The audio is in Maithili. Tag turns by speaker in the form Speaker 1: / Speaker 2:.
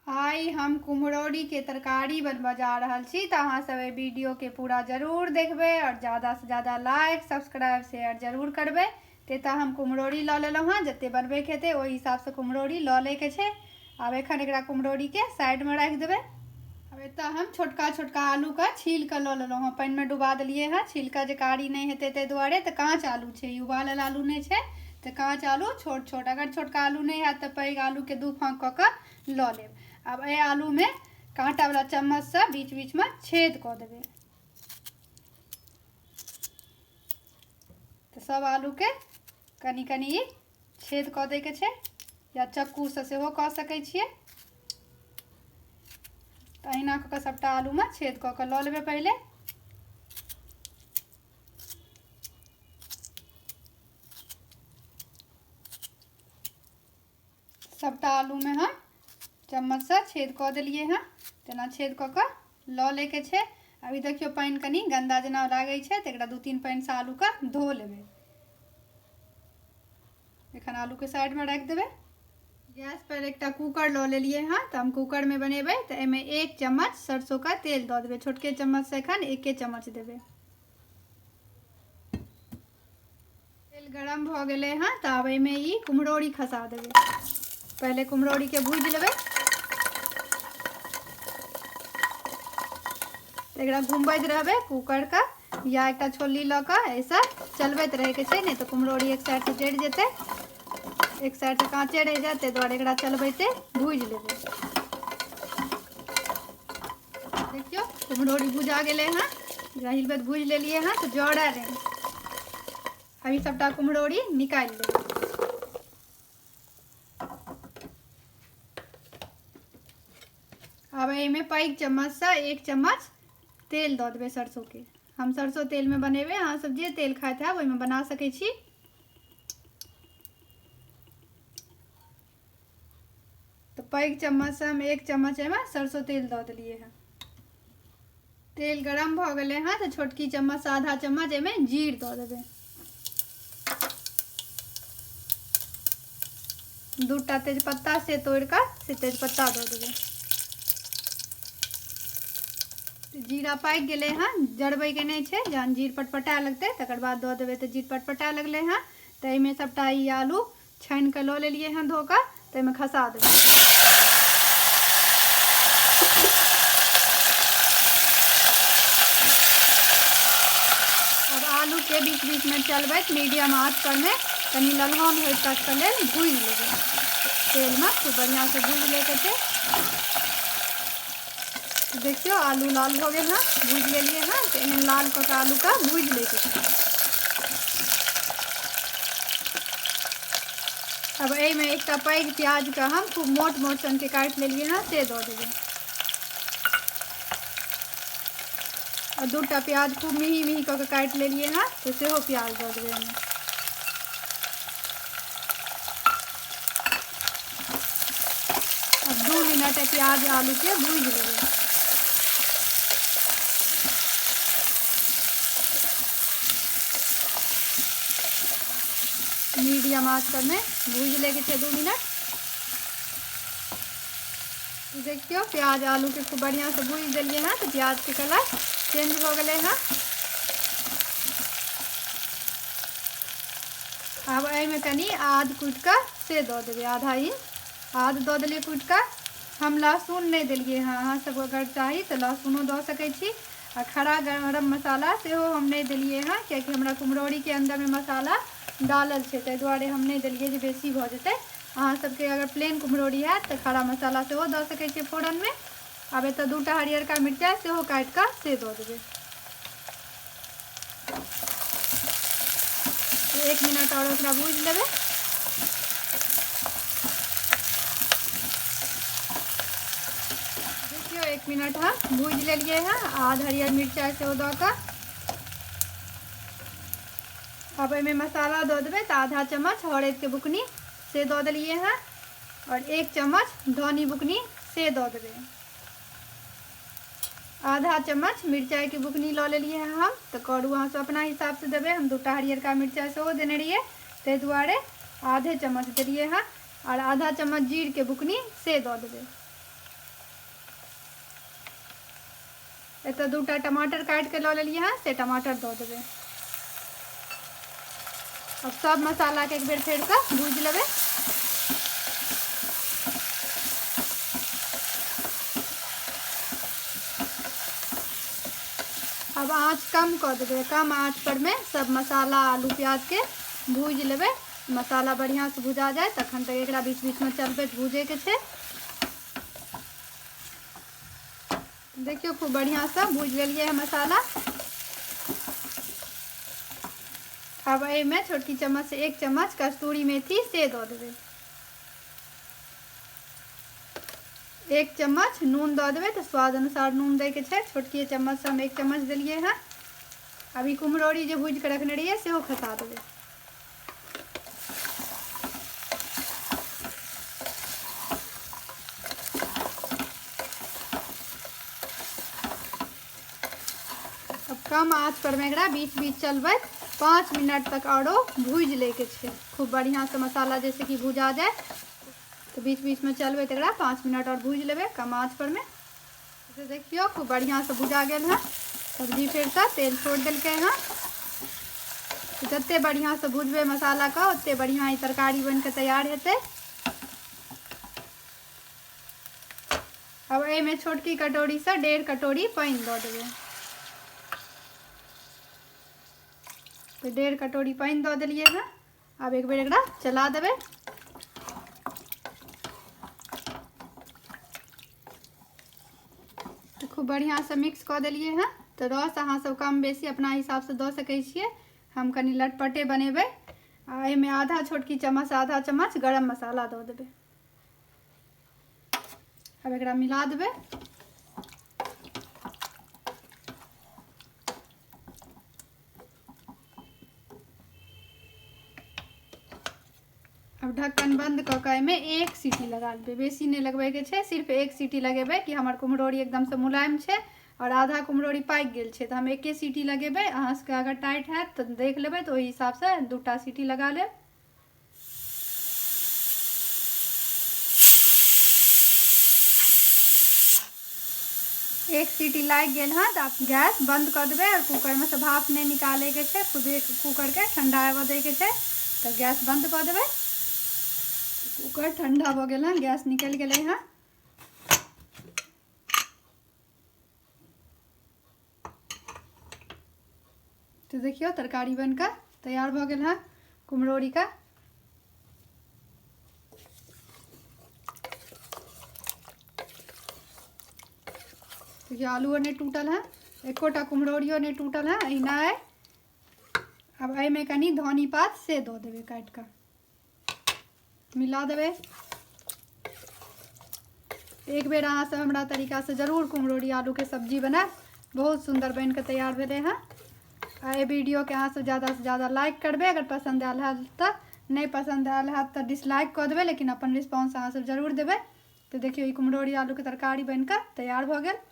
Speaker 1: आइ हम कुम्हरौरीके तरकारी बनबऽ जा रहल छी, तऽ अहाँ सब एहि वीडियोके पूरा जरूर देखबै आओर ज्यादासँ ज्यादा लाइक सब्सक्राइब शेयर जरूर करबै। तऽ एतऽ हम कुम्हरौरी लऽ लेलहुँ हँ, जतेक बनबैके हेतै ओहि हिसाबसँ कुम्हरौरी लऽ लैके छै। आब एखन एकरा कुम्हरौरीके साइडमे राखि देबै। आब एतऽ हम छोटका छोटका आलूके छील कऽ लऽ लेलहुँ हँ, पानिमे डुबा देलियै हँ छील कऽ, जे कारी नहि हेतै ताहि दुआरे। तऽ काँच आलू छै, ई उबालल आलू नहि छै, तऽ काँच आलू छोट छोट। अगर छोटका आलू नहि हैत तऽ पैघ आलूके दू फाँक कऽ कऽ लऽ लेब। आब एहि आलूमे काँटावला चम्मचसँ बीच बीचमे छेद कऽ देबै। तऽ सब आलूके कनि कनि छेद कऽ दैके छै, या चक्कूसँ सेहो कऽ सकै छियै। तऽ अहिना कऽ कऽ सभटा आलूमे छेद कऽ कऽ लऽ लेबै पहिले। सभटा आलूमे हम चम्मचसँ छेद कऽ देलियै हँ। तेना छेद कऽ कऽ लऽ लैके छै। अभी देखियौ पानि कनि गन्दा जेना लागै छै, तऽ एकरा 2-3 पानिसँ आलूके धो लेबै। एखन आलूके साइडमे राखि देबै। गैस पर एकटा कूकर लऽ लेलियै हँ, तऽ हम कूकरमे बनेबै। तऽ एहिमे 1 चम्मच सरसोंके तेल दऽ देबै। छोटके चम्मचसँ एखन 1 चम्मच देबै। तेल गरम भऽ गेलै हँ, तऽ आब एहिमे ई कुम्हरौरी खसा देबै। पहिले कुम्हरौरीके भूजि लेबै। एकरा घुमबैत रहबै कूकरके या एकटा छोलनी लऽ कऽ एहिसँ चलबैत रहैके छै, नहि तऽ कुम्हरौरी एक साइडसँ जरि जेतै, एक साइडसँ काँचे रहि जायत। ताहि दुआरे एकरा चलबैते भूजि लेबै। देखियौ कुम्हरौरी भुजा गेलै हँ, एकरा हिलबैत भूजि लेलियै हँ, तऽ जरै नहि। अभी सबटा कुम्हरौरी निकालि लेबै। आब एहिमे पैघ चम्मचसँ 1 चम्मच तेल दऽ देबै सरसोंके। हम सरसों तेलमे बनेबै, अहाँ सब जे तेल खाइत हैब ओहिमे बना सकै छी। तऽ पैघ चम्मचसँ हम 1 चम्मच एहिमे सरसों तेल दऽ देलियै हँ। तेल गरम भऽ गेलै हँ, तऽ छोटकी चम्मचसँ आधा चम्मच एहिमे जीर दऽ देबै। 2टा तेजपत्ता से तोड़ि कऽ से तेजपत्ता दऽ देबै। जीरा पाकि गेलै हँ, जरबैके नहि छै। जहन जीर पटपटा लगतै तकर बाद दऽ देबै। तऽ जीर पटपटा लगलै हँ, तऽ एहिमे सबटा ई आलू छानि कऽ लऽ लेलियै हँ धो कऽ, तऽ एहिमे खसा देबै। आब आलूके बीच बीचमे चलबैत मीडियम आँच परमे कनि ललहन होय तकके लेल भूजि लेबै। तेलमे खूब बढ़िआँसँ भूजि लैके छै। देखियौ आलू लाल भऽ गेल हँ, भूजि लेलियै हँ। तऽ एहन लाल कऽ कऽ आलूके भूजि लैके छै। अब एहिमे एकटा पैघ प्याजके हम खूब मोट मोट सनके काटि लेलियै हँ, से दऽ देबै। आ 2टा प्याज खूब मेही मेही कऽ कऽ काटि लेलियै हँ, तऽ सेहो प्याज दऽ देबै एहिमे। आब 2 मिनट प्याज आलूके भूजि लेबै। मीडियम आँच पर में भूजि लैके छै 2 मिनट। देखियौ प्याज आलूके खूब बढ़िआँसँ भूजि देलियै हँ, तऽ प्याजके कलर चेंज भऽ गेलै हँ। आब एहिमे कनि आद कुटि कऽ से दऽ देबै। आधा इंच आद दऽ देलियै कुटि कऽ। हम लहसुन नहि देलियै हँ, अहाँ सब अगर चाही तऽ लहसुनो दऽ सकै छी। आ खड़ा गरम मसाला सेहो हम नहि देलियै हँ, कियाकि हमरा कुम्हरौरीके अन्दरमे मसाला डालल छै, ताहि दुआरे हम नहि देलियै जे बेसी भऽ जेतै। अहाँ सबके अगर प्लेन कुम्हरौरी हैत तऽ खड़ा मसाला सेहो दऽ सकै छियै फोरनमे। आब एतऽ 2टा हरियरका मिरचाइ सेहो काटि कऽ से दऽ देबै। 1 मिनट आओर ओकरा भूजि लेबै। देखियौ 1 मिनट हम भूजि लेलियै हँ, आद हरियर मिरचाइ सेहो दऽ कऽ। आब एहिमे मसाला दऽ देबै। तऽ आधा चम्मच हरदिके बुकनी से दऽ देलियै हँ, आओर 1 चम्मच धनी बुकनी से दऽ देबै। आधा चम्मच मिरचाइके बुकनी लऽ लेलियै हँ हम, तऽ करू अहाँ सब अपना हिसाबसँ देबै। हम 2टा हरियरका मिरचाइ सेहो देने रहियै, ताहि दुआरे आधे चम्मच देलियै हँ। आओर आधा चम्मच जीरके बुकनी से दऽ देबै। एतऽ 2टा टमाटर काटि कऽ लऽ लेलियै हँ, से टमाटर दऽ देबै। अब सब मसालाके एक बेर फेरसँ भूजि लेबै। अब आँच कम कऽ देबै। कम आँच पर में सब मसाला आलू प्याजके भूजि लेबै। मसाला बढ़िआँसँ भुजा जाय तखन तक एकरा बीच बीचमे चलबैत भूजैके छै। देखियौ खूब बढ़िआँसँ भूजि लेलियै हँ मसाला। आब एहिमे छोटकी चम्मच से 1 चम्मच कस्तूरी मेथी से दऽ देबै। 1 चम्मच नून दऽ देबै, तऽ स्वाद अनुसार नून दैके छै। छोटकी चम्मचसँ हम 1 चम्मच देलियै हँ। अभी कुम्हरौरी जे भूजि कऽ रखने रहियै सेहो खसा देबै। अब कम आँच पर में एकरा बीच बीच चलबैत 5 मिनट तक आरो भूजि लैके छै। खूब बढ़िआँसँ मसाला जैसे कि भुजा जाय, तऽ बीच बीच में चलबैत एकरा 5 मिनट और भूजि लेबै कम आँच पर में। तो देखियौ खूब बढ़िआँसँ भुजा गेल हँ सब्जी, फेरसँ तेल छोड़ि देलकै हँ। जते बढ़िआँसँ भुजबै मसालाके ओते बढ़िआँ ई तरकारी बनिके तैयार हेतै। अब एहिमे छोटकी कटोरीसँ 1.5 कटोरी पानि दऽ देबै। तऽ 1.5 कटोरी पानि दऽ देलियै हँ। आब एक बेर एकरा चला देबै। तऽ खूब बढ़िआँसँ मिक्स कऽ देलियै हँ। तऽ रस अहाँ सब कम बेसी अपना हिसाबसँ दऽ सकै छियै। हम कनि लटपटे बनेबै। आ एहिमे आधा छोटकी चम्मच आधा चम्मच गरम मसाला दऽ देबै। आब एकरा मिला देबै। अब ढक्कन बंद कऽ कऽ एहिमे 1 सीटी लगा देबै। बेसी नहि लगबैके छै, सिर्फ 1 सीटी लगेबै कि हमर कुम्हरौरी एकदमसँ मुलायम छै और आधा कुम्हरौरी पाकि गेल छै, तऽ हम 1 सीटी लगेबै। अहाँ सबके अगर टाइट हैत तऽ देख लेबै, तऽ ओहि हिसाबसँ 2टा सीटी लगा लेब। एक सीटी लागि गेल हँ तऽ आब गैस बंद कऽ देबै और कूकरमे सँ भाप नहि निकालैके छै, खुदे कूकरके ठंडा आबऽ दैके छै। तऽ गैस बंद कऽ देबै। कूकर ठंडा भऽ गेल हँ, गैस निकलि गेलै हँ। तऽ देखियौ तरकारी बनिकऽ तैयार भऽ गेल हँ कुम्हरौरीके। देखियौ आलूओ नहि टूटल हँ, एकोटा कुम्हरौरियो नहि टूटल हँ, एहिना अइ। आब एहिमे कनि धनी पात से दऽ देबै काटि कऽ, मिला देबै। एक बेर अहाँ सब हमरा तरीकासँ जरूर कुम्हरौरी आलूके सब्जी बनायब, बहुत सुन्दर बनि कऽ तैयार भेलै हँ। आ एहि वीडियोके अहाँ सब ज्यादासँ ज्यादा लाइक करबै अगर पसन्द आयल हैत तऽ, नहि पसन्द आयल हैत तऽ डिसलाइक कऽ देबै, लेकिन अपन रिस्पॉन्स अहाँ सब जरूर देबै। तऽ देखियौ ई कुम्हरौरी आलूके तरकारी बनि कऽ तैयार भऽ गेल।